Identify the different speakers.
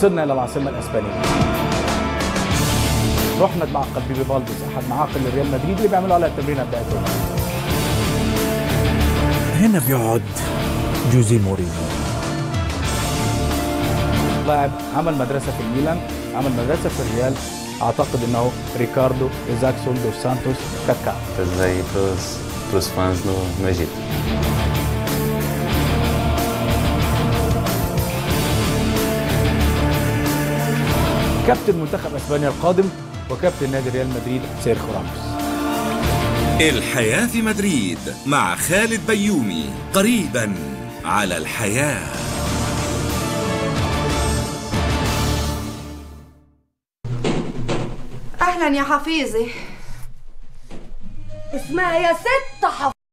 Speaker 1: وصلنا إلى العاصمة الإسبانية. رحنا معقل بيبي فالديز، أحد معاقل ريال مدريد اللي بيعملوا على التمرينة بتاعتهم. هنا بيقعد جوزيه مورينيو، لاعب عمل مدرسة في الميلان، عمل مدرسة في الريال. أعتقد أنه ريكاردو إيزاكسون دوس سانتوس كاكا.
Speaker 2: Aí pros fãs no Egito.
Speaker 1: كابتن منتخب اسبانيا القادم وكابتن نادي ريال مدريد سيرخيو راموس.
Speaker 3: الحياة في مدريد مع خالد بيومي قريبا على الحياة.
Speaker 4: أهلا يا حفيظي.
Speaker 5: اسمها يا ست حفيظة.